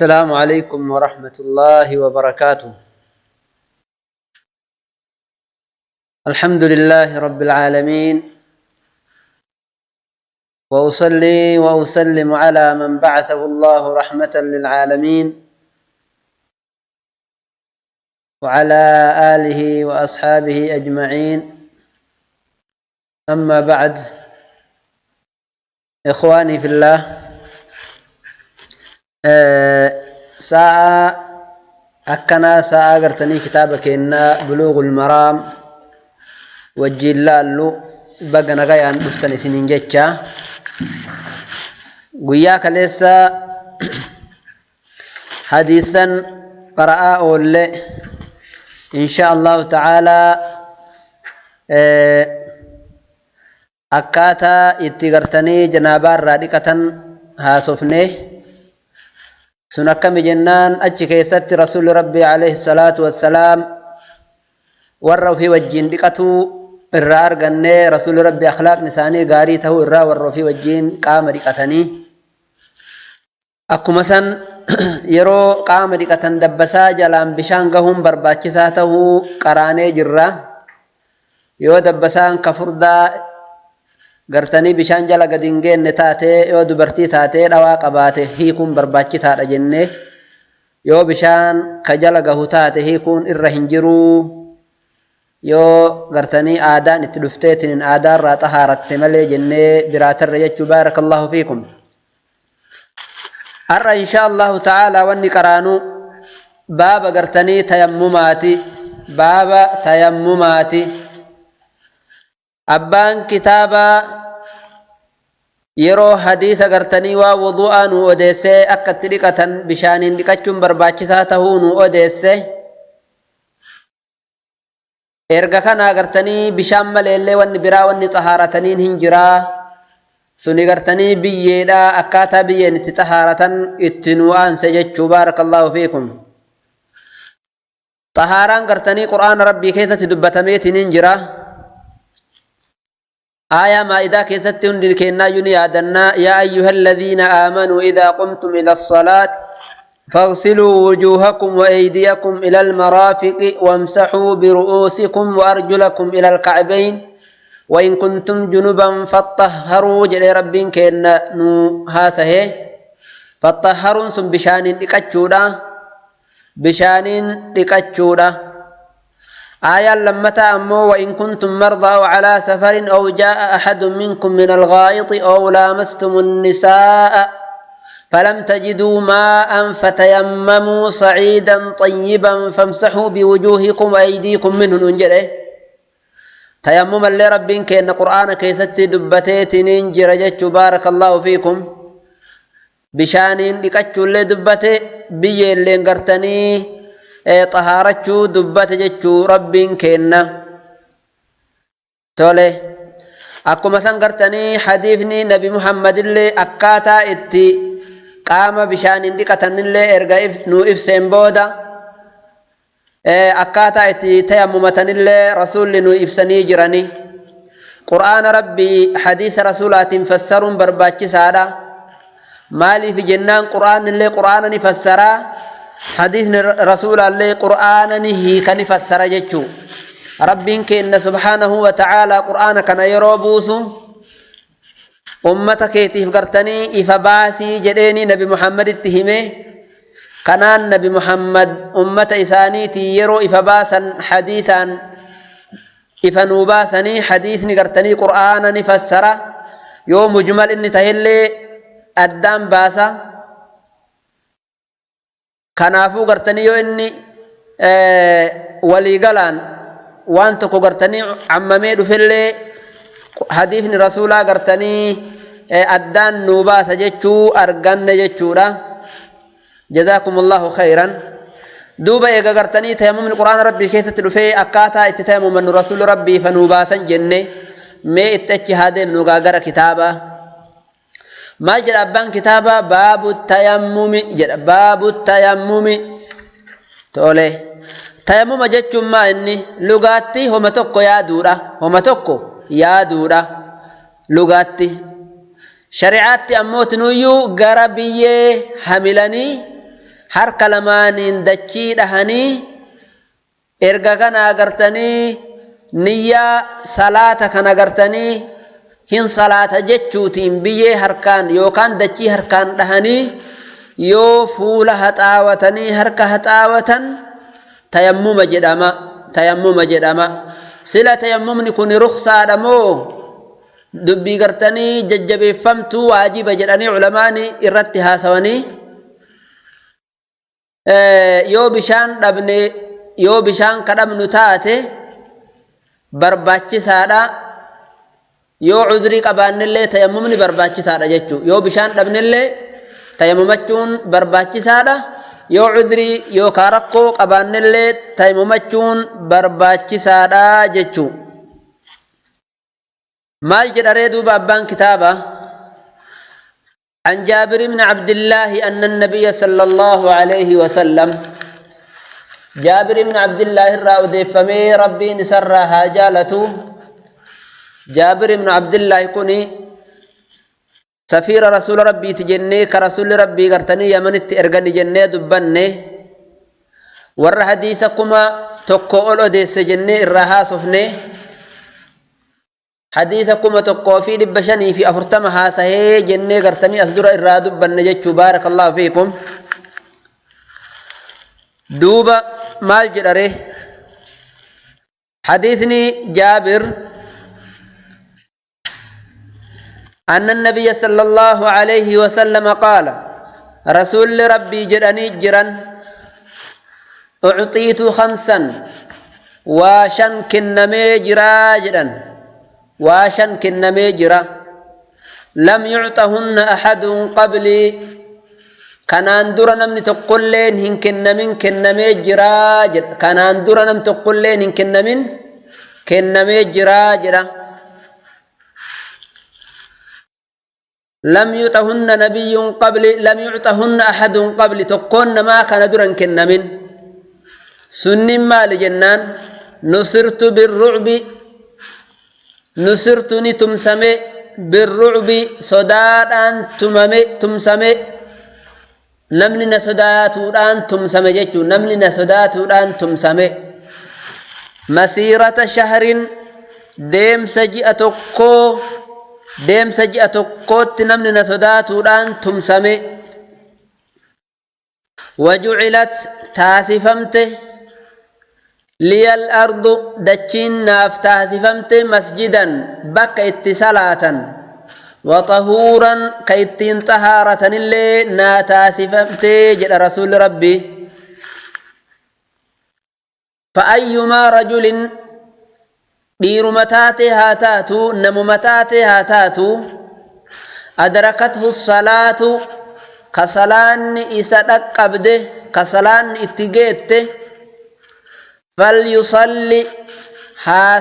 السلام عليكم ورحمة الله وبركاته. الحمد لله رب العالمين، وأصلي وأسلم على من بعثه الله رحمة للعالمين وعلى آله وأصحابه أجمعين. أما بعد، إخواني في الله، ساعة أكنا ساعة قرتني كتابك إن بلوغ المرام وجلالو بقنا غيان دفتني سنين جتشا وياك ليس حديثا قرأ أولي إن شاء الله تعالى. Akkaataa itti gartanii janaabaa irraa dhiqatan haasofne. Sun akkami jennaan, achi keessatti Rasuulli Rabbii alayhi salaatu wassalaam warra ofii wajjin dhiqatuu irraa arganne. Rasuulli Rabbii akhlaaqni isaanii gaarii ta'uu irraa warra ofii wajjin qaama dhiqatanii, akkuma san yeroo qaama dhiqatan dabbasaa jalaan bishaan gahuun barbaachisaa ta'uu qaraanee jirra. Yoo dabbasaan ka furdaa gartanii bishaan jala gadi hin geenne taatee, yoo dubartii taatee dhawaa qabaate hiikuun barbaachisaadha jenne. Yoo bishaan ka jala gahu taate hiikuun irra hin jiruu, yoo gartanii aadaan itti dhufteetiin aadaarraa xahaaratte malee jennee biraatarra jechuu. Baarakallahu fiikum. Har'a insha Allahu ta'ala wanni qaraanuu baaba gartanii tayammumaati. Baaba tayammumaati. Abbaan kitaabaa yeroo hadiisa gartanii waa wudu'aa nu odeessee, akka itti dhiqatan bishaaniin dhiqachuun barbaachisaa tahuu nu odeesse. Erga kanaa gartanii bishaan maleellee wanni biraa wanni xahaarataniin hin jiraa, suni gartanii biyyeedha. Akkaataa biyyeen itti xahaaratan itti nu aanse jechuu. Baarakallahu fiikum. Xahaaraan gartanii Qur'aana Rabbii keessatti dubbatameetiin hin jira. آية مائدة كيست كينا يادنا: يا أيها الذين آمنوا إذا قمتم إلى الصلاة فاغسلوا وجوهكم وأيديكم إلى المرافق وامسحوا برؤوسكم وأرجلكم إلى الكعبين وإن كنتم جنبا فاطهروا. جل رب كينا نو هاسه فاطهروا سن بشان إكتشودا، بشان إكتشودا. آية لمتا أمو: وإن كنتم مرضى أو على سفر أو جاء أحد منكم من الغائط أو لامستم النساء فلم تجدوا ماء فتيمموا صعيدا طيبا فامسحوا بوجوهكم وأيديكم منه. ننجله تيمما لرب كأن قرآن كيست دبتيت ننجر. بارك الله فيكم. بشان لكتشو اللي دبتي بي اللي انقرتني طهارتشو دبت جتشو ربين كينا تولي. akkuma san gartanii hadiifni Nabi Muhammad illee akkaataa itti qaama bishaaniin dhiqatanillee erga nu ibseen booda, akkaataa itti tayammumatanillee Rasuulli nu ibsanii jirani. Qur'aana Rabbii hadiisa Rasuulaatiin fassaruun barbaachisaadha. Maaliif jennaan, Qur'aanillee Qur'aana ni fassaraa, hadiisni Rasuulaallee Qur'aana ni hiika, ni fassara jechuu. Rabbiin kenna subhaanahu wa ta'aalaa Qur'aana kana yeroo buusu ummata keetiif gartanii ifa baasii jedheeni Nabi Muhammaditti hime. Kanaan Nabi Muhammad ummata isaaniitii yeroo ifa baasan hadiisaan ifa nuu baasanii. Hadiisni gartanii Qur'aana ni fassara, yoo mujmal inni tahillee addaan baasa. Kanaafuu gartanii yoo inni waliigalaan waan tokko gartanii ammamee dhufillee, hadiifni Rasuulaa gartanii addaan nuu baasa jechuu arganne jechuudha. Jazaakum Allahu khayran. Duuba eega gartanii tayammumni Qur'aana Rabbii keessatti dhufee, akkaataa itti tayammumannu Rasuulli Rabbii fa nuu baasan jenne, mee itti achi haa deemnu gara kitaabaa. Maal jedha abbaan kitaabaa? Baabu tayammumi jedha. Baabu tayammumi. Tole, tayammuma jechuun maa inni? Lugaatti homa tokko yaaduudha. Homa tokko yaaduudha lugaatti. Shari'aatti ammoo tinuyyuu gara biyyee hamilanii. Harka lamaaniin dachii dhahanii erga kana agartanii niyyaa salaata kana agartanii hin salaata jechuutiin biyyee harkaan yookaan dachii harkaan dhahanii yoo fuula haxaawatanii harka haxaawatan tayammuma jedhama. Tayammuma jedhama. Sila tayammumni kun ruksaadha moo dubbii gartanii jajjabeeffamtuu waajiba jedhanii culamaani irratti haasawanii yoo bishaan dhabne yoo bishaan kadhabnu taate barbaachisaadha. Yoo cudrii qabaannillee tayammumni barbaachisaadha jechuu. Yoo bishaan dhabnillee tayammumachuun barbaachisaadha. Yoo cudrii yookaan rakkoo qabaannillee tayammumachuun barbaachisaadha jechuu. Maal jedharee duuba abbaan kitaaba? عن جابر بن عبد الله أن النبي صلى الله عليه وسلم جابر بن عبد الله الراودي فمي ربي نسرها جالته. جابر بن عبد الله كوني سفير رسول ربي تجني كرسول ربي قرتني يمن ارغني جنة دبني ور حديثكما تقو اوديس جنة الرها سفني حديثكما تقو في دبشني في افرتمها سهي جنة قرتني اصدر الرا دبني جچو. بارك الله فيكم. دوبا مال جدره حديثني جابر أن النبي صلى الله عليه وسلم قال رسول ربي جراني جرا أعطيت خمسا واشن كنمي جرا جرا واشن كنمي جرا لم يعطهن أحد قبلي كان درا نمني تقول لين هن كنمين كنمي جرا جرا كان درا نم تقول لين هن كنمين كنمي جرا جرا لم يعطهن نبي قبل لم يعطهن أحد قبل تقون ما كان درا كنمين سن ما لجنان نصرت بالرعب نصرت نتمسمي بالرعب صدادان تممي تمسمي نمني نصداتودان تمسمي جچو نمني نصداتودان تمسمي مسيرة شهر ديم سجئة تقو deemsa ji'a tokkootti namni na sodaatuudhaan tumsame. Wajucilat taasifamte liyal ardu dachiin naaf taasifamte masjidan bakka itti salaatan waxahuuran ka ittiin xahaaratanillee naa taasifamte jedha rasuulli rabbi. Fa'ayyumaa rajulin dhiiruma taate haa taatu namuma taate haa taatu adrakathu salaatu ka salaanni isa dhaqqabde ka salaanni itti geette falyusalli haa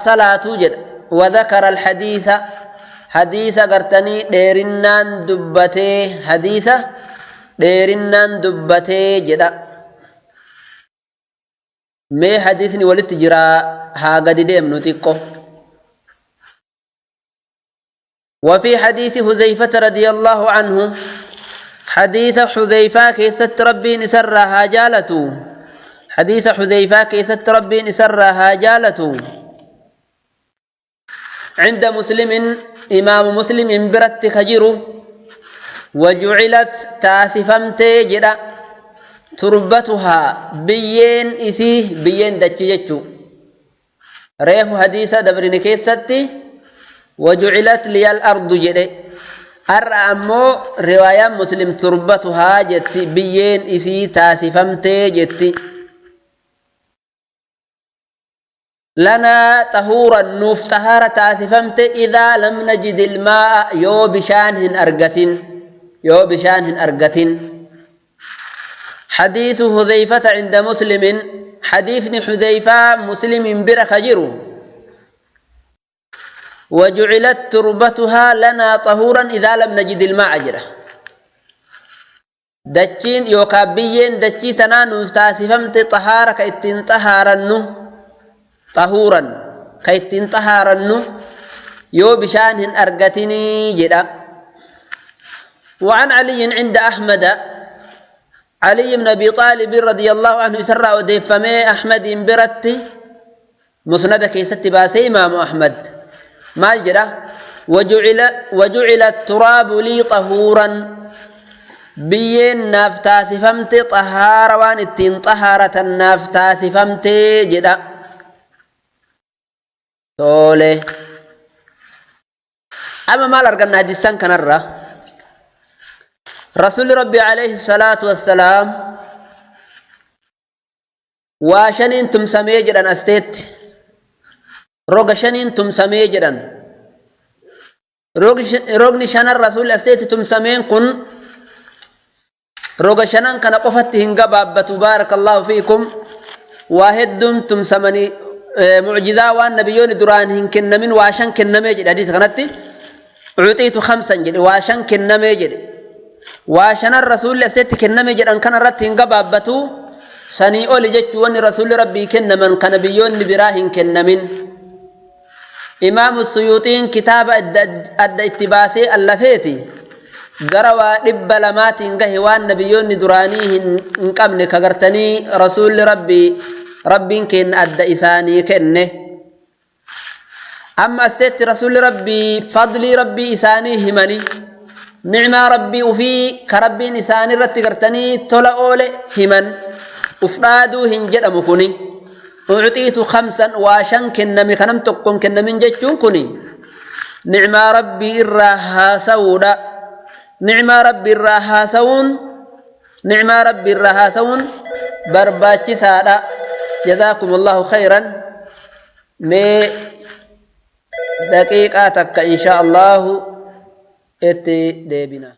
salaatuu jedha. Wadakara alhadiisa hadiisa gartanii dheerinnaan dubbatee hadiisa dheerinnaan dubbatee jedha. Mee hadiisni walitti jira haa gadi deemnu xiqqo. وفي حديث حذيفة رضي الله عنه حديث حذيفة كيست ربي نسرها جالته حديث حذيفة كيست ربي نسرها جالته عند مسلم إمام مسلم برت خجره وجعلت تاسفمت جدا تربتها بيين إسيه بيين دتشيجو ريف حديثة دبرين كيستي وجعلت لي الأرض جدي أرى أمو رواية مسلم تربتها جتي بيين إسي تاسفمتي جتي لنا طهورا نوف طهارة تاسفمتي إذا لم نجد الماء يو بشانهن أرقتين يو بشانهن أرقتين. حديث حذيفة عند مسلم حديث حذيفة مسلم برخجر وجعلت تربتها لنا طهورا إذا لم نجد الماء جرا دچين يوكابيين دچي تنانو تاسفمت طهارة كإتين طهارنو طهورا كإتين طهارنو يو بشانهن أرقتني جدا. وعن علي عند أحمد، علي بن أبي طالب رضي الله عنه سرع وديفمي أحمد برتي مسندك ست باسي إمام أحمد ما الجرى وجعل التراب لي طهورا بين نافتاسفمت طهارة وان التين طهارة نافتاسفمت جدا تولي. أما ما لرقنا حديثا كنرى رسول ربي عليه الصلاة والسلام واشنين تمسمي جدا أستيت روغشنين تمسمي جدا روغني شان الرسول أستيت تمسمين كن روغشنان كان قفت هنقبابة بارك الله فيكم واحد تمسمني معجزة والنبيون دران هنكن من واشن كن ميجد حديث غنتي عطيت 5 جد واشن كن ميجد واشن الرسول أستيت كن ميجد أن كان رت هنقبابة سني أولي جت وان رسول ربي كن من كنبيون براهن كن من إمام السيوطين كتاب أدى اتباسي اللفيتي قروا دب لمات قهوان نبيون درانيه انقمن كغرتني رسول ربي ربي كن أدى إساني كنه. أما استيت رسول ربي فضل ربي إساني همني نعم ربي وفي كربي إساني رتقرتني تلا أولي همن أفرادو هنجد أمكني أعطيت 5 واشن كنمي كنم تقون كنمين جتشون كني نعم ربي إرها سودا نعم ربي إرها سون نعم ربي إرها سون برباتي سادا. جزاكم الله خيرا. مي دقيقة تك إن شاء الله اتي ديبنا.